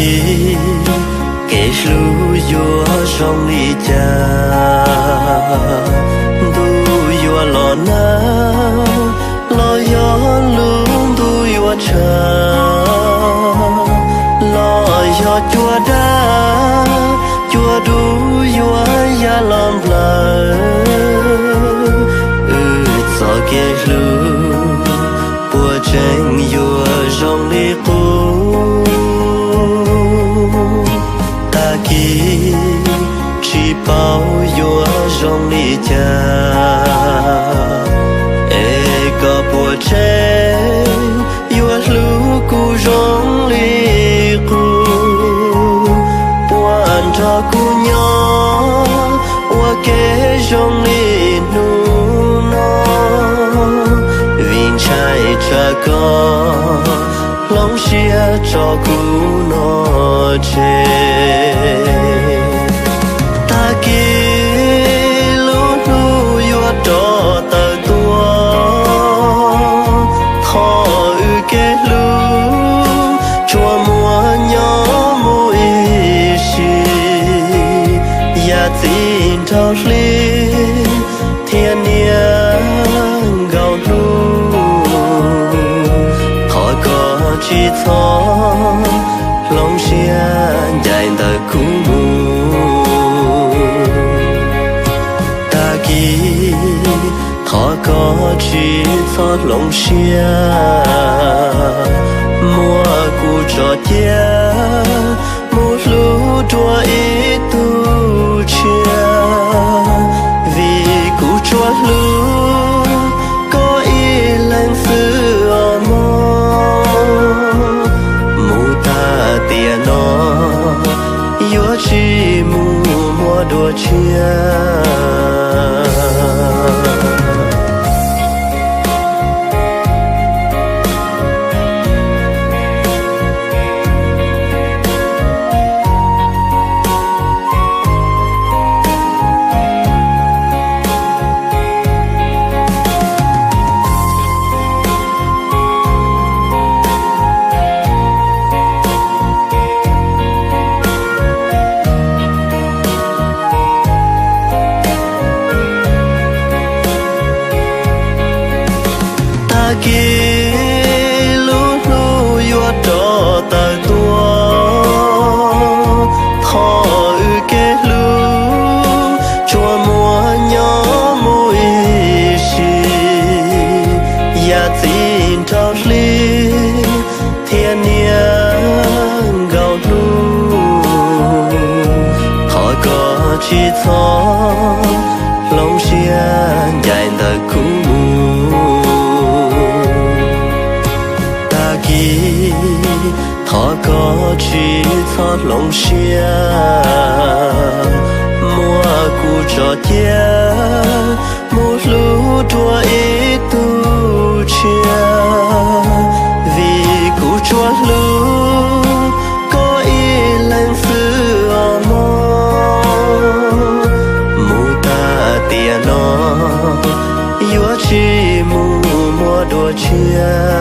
Kis, kev hlub yuav zoo li cas? Ntuj yuav los nag, los yog lub ntuj yuav tshav, los yog cua daj cua dub yuav ya los nplawm, wb txoj kev hlub puas tseem yuav zoo li qub? Tag kis tsis paub yuav zoo li cas, es koj puas tseem yuav hlub kuv zoo li qub? Puas nrog kuv nyob ua ke zoo li hnub no, vim ntshai tsam koj hloov siab tso kuv noj tseg. Tag kis lub hnub yuav rov tawm tuaj, thov wb kev hlub tsuas muaj nyob mus ib sim, yam txim nrog hli thiab niam nkaus hlub. Thov koj tsis txhob hloov siab ncaim ntawm kuv mus. Tag kis thov koj tsis txhob hloov siab, muab kuv tso cia mus hlub dua ib tug tshiab, vim kuv tsuas hlub koj ib leeg xwb os mog. Mus tag tiam no yuav tsis mus muaj dua tshiab. Tag kis lub hnub yuav rov tawm tuaj, thov wb kev hlub tsuas muaj nyob mus ib sim, yam txim nrog hli thiab niam nkaus hlub. Thov koj tsis txhob hloov siab ncaim ntawm kuv mus. Tag kis thov koj tsis txhob hloov siab, muab kuv tso cia mus hlub dua ib tug tshiab, vim kuv tsuas hlub koj ib leeg xwb os mog. Mus tag tiam no yuav tsis mus muaj dua tshiab.